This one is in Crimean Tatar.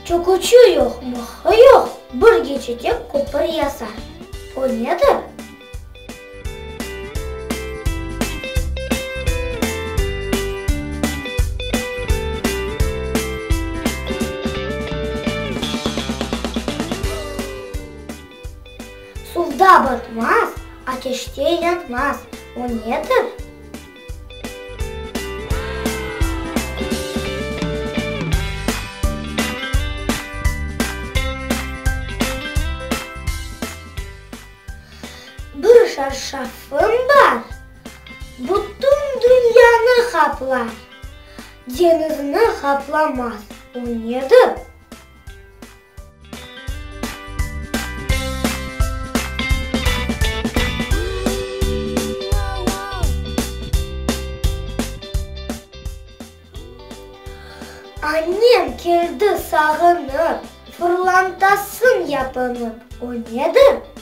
Çöküçi yoq, mıhı yoq, bir gecede köpür yasar. O nedir? Suvda batmaz, ateşte yanmaz. O nedir? Bir şarşafım bar, bütün dünyanı qaplar, deñizni qaplamaz. O nedir? Annem keldi sağınıp, fırlantasın yapınıp, o nedir?